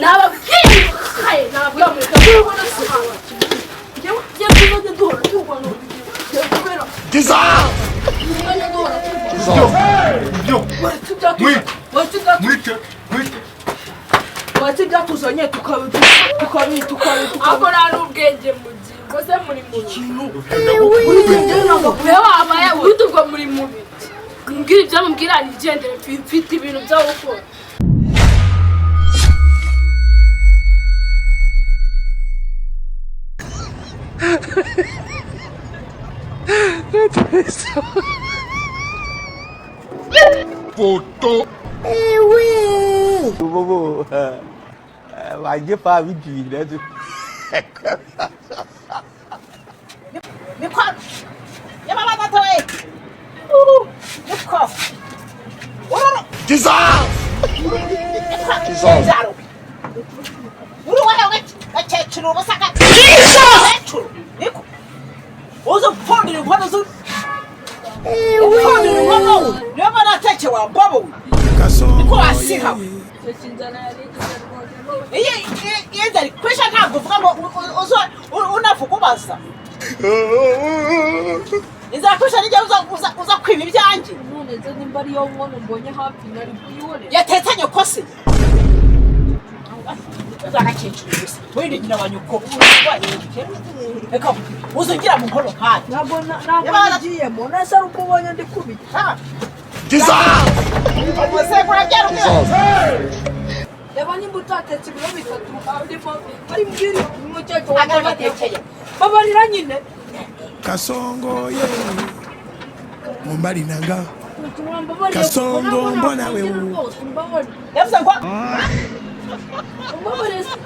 Nababwiye haye, nababwiye mureka kubona. Njyewe tuzajya duhora turwana kubera tuzajya duhora turwana. Waretse ibyatuzanye, waretse ibyatuzanye, tukabi tukabi tukabi. Ako nta n'ubwenge mugira ngo se muri mubi. Ikintu uri. Wewe wabaye ubundi ubwo muri mubi. Mbwira ibyo mubwira nigendere, mfite ibintu byo gukora. Photo. Bobo, wagye fa bi dwi na so. Niko yababa data we, niko uroro. Nzaro uri wowe gakecuru ubusa gakecuru, niko uza upfundira inkono, zo upfundira inkono, niyo mbona ateke wa mbobo we, niko wasiha we. Iyo iyo nzara ikwisha ntabwo uvuga ngo uza unavuga ubaza inzara kwisha, nijya uza kwiba ibyanjye. None se nimba ariyo nkono mbonye hafi nari kuyibonera? Yatetse nyoko se uzagakecuru gusa wenda nyina wa nyoko, reka uzugira mu nkono nkatwe. Ntabwo ntabwo nagiyemo nese, ari uko ubonye ndi kubita. Umusekuru abyara umwana. Reba nimba utatetse ibiro 3 arimo ari mbwira umukecuru. Ntabwo batekeye. Babarira nyine. Kasongo ye. Mumbali nanga. Wambabariye. Kasongo mbona wewe. Rwose umbabarire. Yavuze ngo Umbabarire se.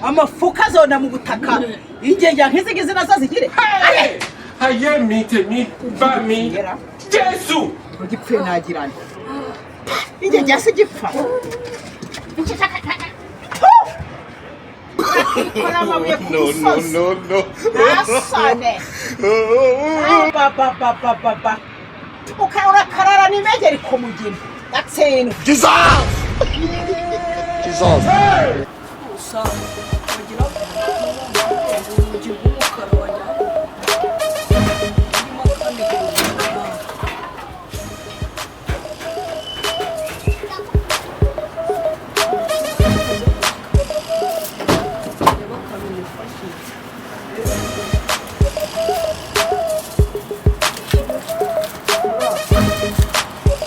Amafuka azona mu butaka, ingenge nk'izi ngizi nazo zigire. Ayé mi, tèmi bá mi, Jésù. Ugipfuye nagirana ingenge yasi igipfa ikora amabuye ku musozi. No, no. Ntasane bababababa, urakarara n'imegeri ku mugina gatsindwa. Usanga wagira urugi rw'umukara wajya urimo akandi kantu. Reba akantu nifashisha.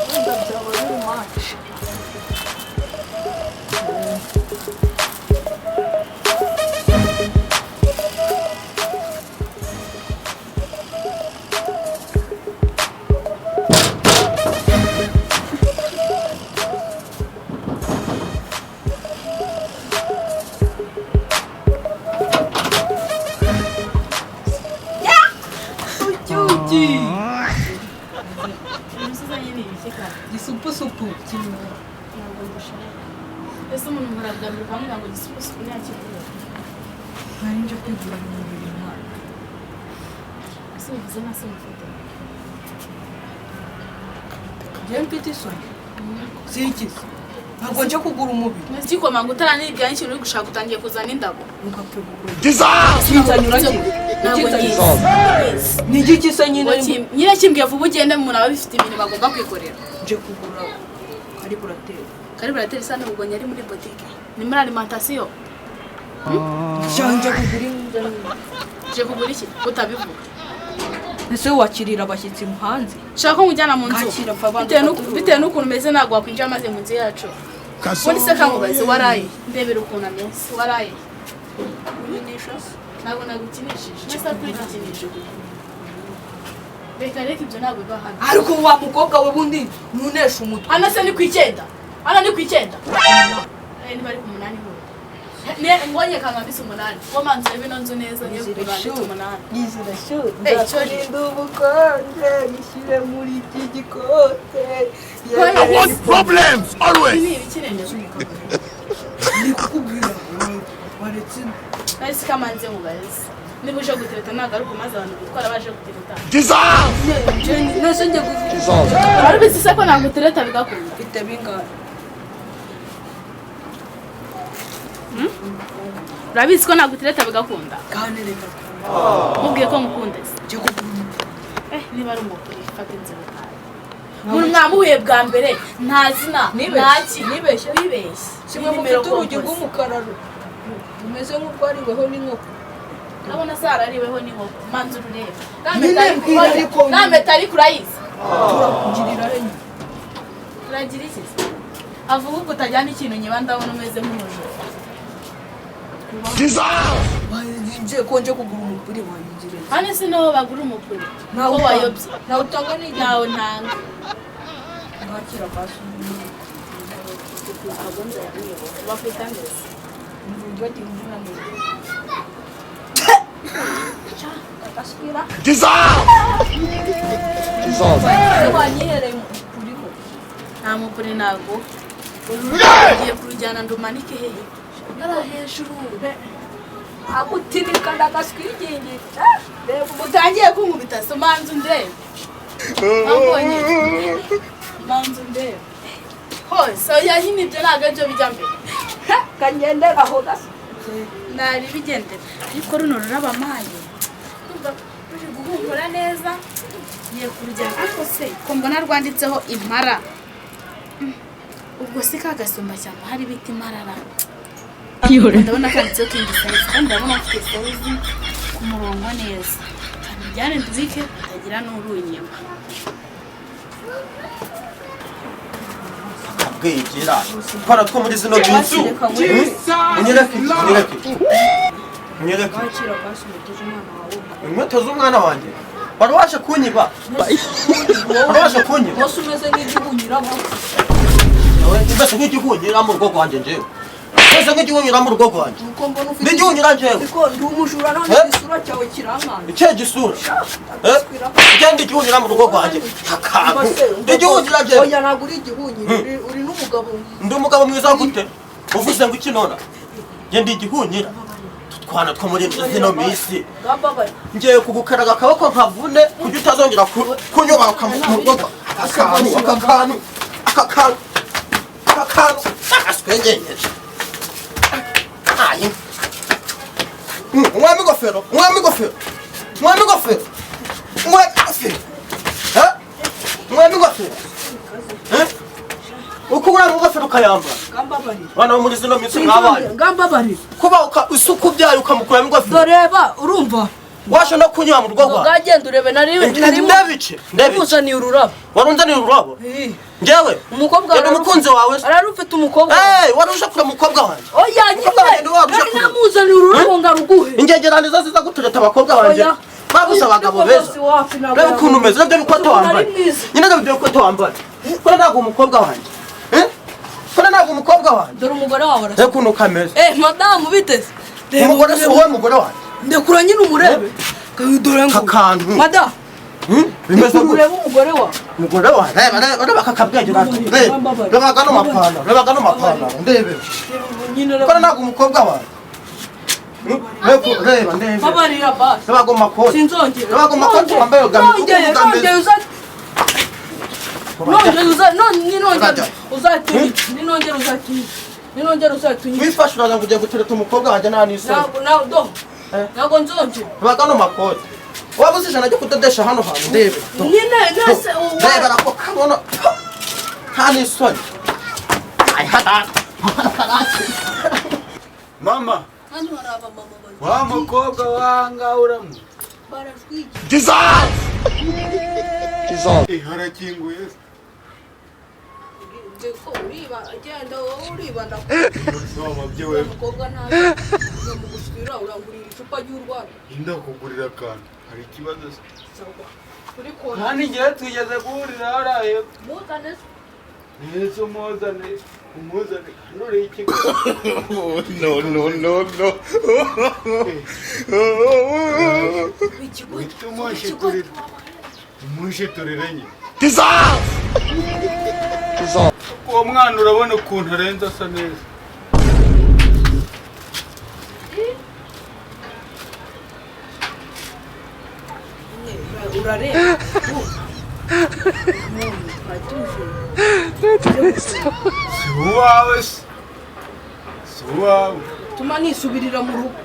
Wenda byaba biri match. Cyuki. Gisupusupu. Ntabwo mbishaka. Ese umuntu murabwambira ukamubwira ngo gisupusupu ntiyakivuga? Nari nje kwigura mu mubiri mwana. Ese ubivuze nta soni ufite? Njyewe mfite isoni? Sikize, ntabwo nje kugura umubiri. Gikomanga utaranibwira n'ikintu uri gushaka, utangiye kuzana indabo. Ntugapfe kugura. Kinzanye uragiye. Ntabwo nyizi. Ni igiki se nyine? Nyine kimbwiye vuba ugende, umuntu aba abifite ibintu bagomba kwikorera. Nje kugura kariburateri. Kariburateri isa n'ubugonye ari muri botike, ni muri alimentation. Nje kugura inzu. Uje kugura iki utabivuga? Ese wakirira abashyitsi hanze? Shaka ko nkujyana mu nzu. Kakira, pfa, banza ufate. Bitewe n'ukuntu umeze ntabwo wakwinjira maze mu nzu yacu. Ubundi se kankubaze, waraye? Ndebera ukuntu ameze, waraye? Ntabwo nagukinishije nese kuri gikinisho. Reka reka, ibyo ntabwo biba hano. Ariko wa mukobwa we, bundi ntunesha umutwe. Hano se ni ku 9? Hano ni ku 9? Niba ari ku 8 huye. Ngonye kangambise 8 ngo manzu urebe ino nzu neza, niyo kugura 8. Yizira shu. Eh, sorry. Nzakurinda ubukonje nishyire muri iki gikote. I want problems always. Ni ibiki nene? Ndi kukubwira waretse. Nahise kamanze mubaze niba uje gutereta, ntabwo ari ukumaze abantu gutwara baje gutereta. Nese njye gutereta. Wari ubizi se ko nagutereta bigakunda? Mfite bingahe? Urabizi ko nagutereta bigakunda. Kandi reka. Mubwiye ko ngukunda se. Ngiye kugura umupira. Niba ari umupira fata inzira utahe. Umuntu mwamuhuye bwa mbere nta zina ntaki Nibeshye. wibeshye. Kimwe mufite urugi rw'umukara rumeze nk'urwariweho n'inkoko. Ndabona se harariweho n'inkoko. Manza ururebe. Nyine mbwira ariko. Nta mpeta ariko urayizi. Turakugirira he nyine. Uragira iki se? Avuga uko utajyana ikintu nyiba ndabona umeze nk'umujura. Ngiye ko nje kugura umupira wayigirira. Hano si niho bagura umupira. Ntawe Ko wayobye. Ntawe utanga n'igiti. Ntawe ntanga. Ngakira basi. Bakwita mbese. Bagiye umwana. Wanyihereye umupira. Nta mupuri ntago. Ugiye kurujyana ndumanike hehe? Ngara hejuru. Agutinika ndagaswigingira. Reba Utangiye kunkubita so manza undebe. Wambonye? Manza undebe. Hose oya nyine ibyo ntabwo aribyo bijya mbere. Kangendera aho gasa. Nari bigendera ariko runo ruraba amaye. Ndumva ruri guhumura neza. Ngiye kurujyana ariko se ko mbona rwanditseho impara. Ubwo si ka gasumbashyamba hari bita imparara. Ndabona kanditseho king size kandi ndabona mfite size ku murongo neza. Kandi njyane ndubike utagira n'urunyema. Akabwegera. Twara two muri zino minsi. Unyereke, unyereke. Unyereke. Ngakira basi inkweto z'umwana wawe. Inkweto z'umwana wanjye. Wari waje kunyiba. Wari waje kunyiba. Wose umeze nk'igihunyiramo. Mbese nk'igihunyira mu rugo rwanjye njyewe. Mbese nk'igihunyira mu rugo rwanjye. Uko mbona ufite N'igihunyira njyewe. Ariko ndi umujura none igisura cyawe kirankana. Ikihe gisura? Ugenda igihunyira mu rugo rwanjye. Akantu. Igihunyira njyewe. Oya ntabwo uri igihunyira. Uri n'umugabo. Ndi umugabo mwiza gute? Uvuze ngo iki nona? Njye ndi igihunyira. Tutwana two muri zino minsi. Ngiye kugukaraga akaboko nkavune kugira utazongera kunyubaka mu rugo. Akantu, akakantu, akakantu, akakantu. Agaswengenyeje. Ayi. Umwami ingofero, umwami ingofero, umwami ingofero, umwami ingofero. Umwami ingofero. Uko uriya ingofero ukayambara. Bana bo muri zino minsi mwabaye. Ngambabarira. Kuba isuku byayo ukamukuramo ingofero. Doreba urumva. Washa no kunywa mu rugo rwawe. Ngagenda urebe nari ndabice. Ndabice. Uzaniye ururabo. Warunzaniye ururabo? Njyewe. Umukobwa wawe umukunzi wawe. Ararufite umukobwa. Wari uje kure umukobwa wanjye. Oya nyine. Nari namuzaniye ururabo ngaruguhe. Ingegerane zo ziza gutereta abakobwa banjye. Babuze abagabo beza. Reba ukuntu umeze, reba ibikote wambaye. Nyine reba ibikote wambaye. Kora ntabwo umukobwa wanjye. Kora ntabwo umukobwa wanjye. Dore umugore wawe arasa. Reba ukuntu kameze. Madamu biteze. Umugore si wowe mugore wanjye. Ndekura nyine umurebe. Dore ngo. Kakantu. Madamu. Bimeze gute? Urebe umugore wawe. Umugore wawe. Reba reba akakabwenge reba. Reba gano mapantaro, reba gano mapantaro. Ndebe. Kora ntabwo umukobwa wawe. Reba ndebe. Babarira basi. Reba go makoti. Sinzongera. Reba go makoti wambaye Nongeye uza. Ninongera uzatunyika. Wifashe uraza ngo ugiye gutereta umukobwa wanjye nta n'isoni. Ntabwo ntabwo nzongera. Reba gano makoti. Wabuze ijana ryo kudodesha hano hantu ndebe. Nyine nase Reba nako kabono. Nta n'isoni. Mama. Hano hari abamama babiri. Wa mukobwa wanga uramu. Barajwigira. Jesus! Jesus. Harakinguye. Ko uriba agenda wowe uribanda. Mama byewe. Umukobwa ntazi. Ngamuguswira urangurira icupa ry'urwara. Ndakugurira akantu. Hari ikibazo se? Uri kona. Kandi ngiye tugeze guhurira hariya. Muzane. Nese umuzane. Umuzane. Nure ikigo. No no no no. Ikigo. Umushiturire nyine. Jesus! Jesus. Uwo mwana urabona ukuntu arenze asa neza. Urareba. Si uwawe se. Si uwawe. Tuma nisubirira mu rugo.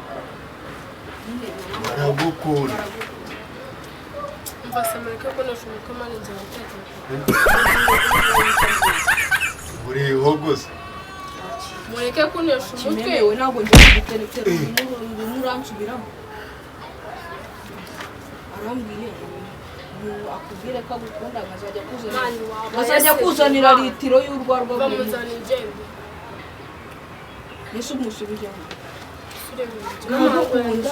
Baragukunda. Umva se mureke ko nashoboka mani nzira guteka. Uriho gusa. Mureke kunesha umutwe. Kimemewe ntabwo ngiye kuguteretera uransubiramo. Arambwiye ngo akubwire ko agukunda nkazajya kuzanira. Nkazajya kuzanira litiro y'urwarwa bamuzana igende. Yesu umusubijemo. Ndagukunda.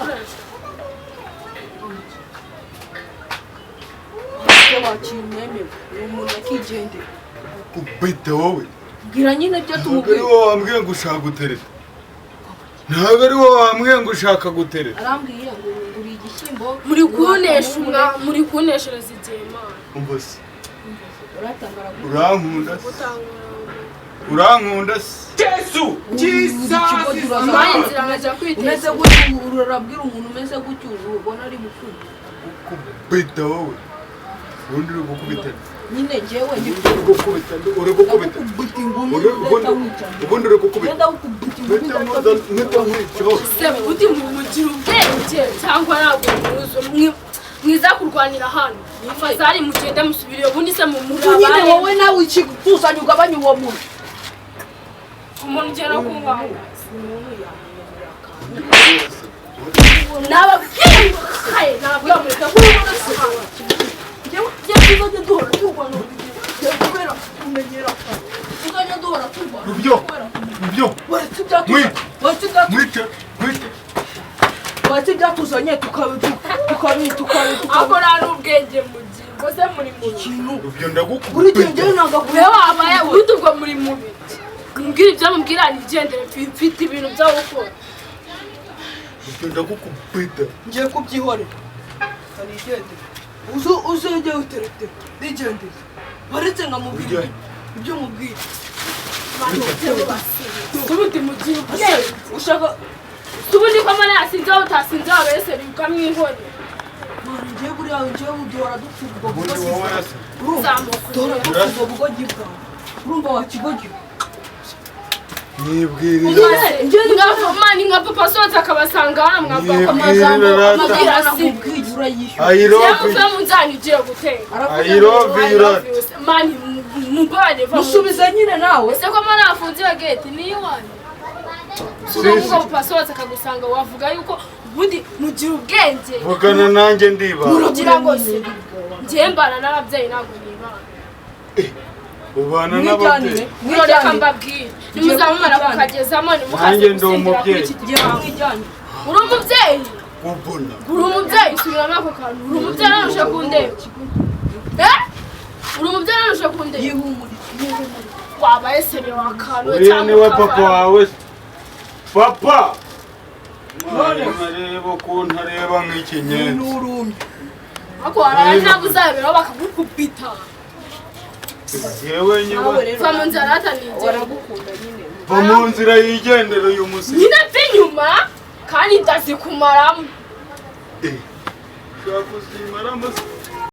Wakimemewe uwo muntu akigendera. Kubita wowe. Bwira nyine ibyo tumubwiye. Ntabwo ari wowe wambwiye ngo ushaka gutereta. Ntabwo ari wowe wambwiye ngo ushaka gutereta. Arambwiye ngo uri igishyimbo. Muri kunesha muri kuneshereza igihe Imana. Umva se. Uratangara. Urankunda se. Urankunda se. Jesu! Jesus! Umeze gutyo urabwira umuntu umeze gutyo ubona ari gukunda. Kubita wowe. Ubundi uri gukubita. Nyine njyewe uri gukubita uri gukubita. Ubundi uri gukubita. Ngenda gukubita. Se ubundi mugira ubwenge cyangwa ntabwo muzi mwiza kurwanira hano. Fazari mugende musubire ubundi se mu murabaye. Nyine wowe nawe ikituzanye ugabanye uwo muntu. Umuntu ugera ku nganga. Nababwiye haye nababwiye mureka kubona se. Tuzajya duhora turwana kubera kumenyera. Tuzajya duhora turwana. Rubyo. Rubyo. Waretse ibyatuzanye tukabi. Ako nta n'ubwenge mugira ngo se muri mu kintu. Rubyo ndagukubita. Buri gihe njyewe nanga we wabaye ubundi ubwo muri mubi. Mbwira ibyo mubwira nigendere mfite ibintu byo gukora. Rubyo ndagukubita. Ngiye kubyihorera. Nigendere. Uzajya uterete nigendere. Waretse nkamubwira ibyo mubwira. Ubundi mugira ubwenge. Ushaka ubundi ko amara yasinze aho utasinze wabese bikamwihorera. Ngiye buriya ngiye duhora dupfa ubwo Ubundi wowe se. Duhora dupfa ubwo bugogi bwawe. Urumva wakigogi. Nibwirira. Mani nka papa asohotse akabasanga hano mwavuga ko amagambo amabwira I love you. munzani ugiye guteka. I love you. Mani mubane va. Musubize nyine nawe. Ese ko mara afunze iyo gate ni iwanyu. Suba papa asohotse akagusanga wavuga yuko ubundi mugira ubwenge. Vugana nanjye ndiba. Mugira ngo se. Ngiye mbana n'ababyeyi ntabwo nibana. Ubana n'ababyeyi. Reka mbabwire. Nimuzamumara kukagezamo nimukaze gusindira kuri iki gipangu. Uri umubyeyi? Ubona. Uri umubyeyi subiramo ako kantu. Uri umubyeyi narusha kundeba. Uri umubyeyi narusha kundeba. Wabaye sere wakantu Uriya niwe papa wawe. Papa! None areba ukuntu areba nk'ikinyenzi. N'urumye. Ako warara ntabwo uzaberaho bakagukubita. Yewe nyine. Va mu nzira atanigera. Waragukunda nyine. Va mu nzira yigendera uyu musi. Nyine mve inyuma kandi ndazikumaramo. Ushaka kuzimaramo se?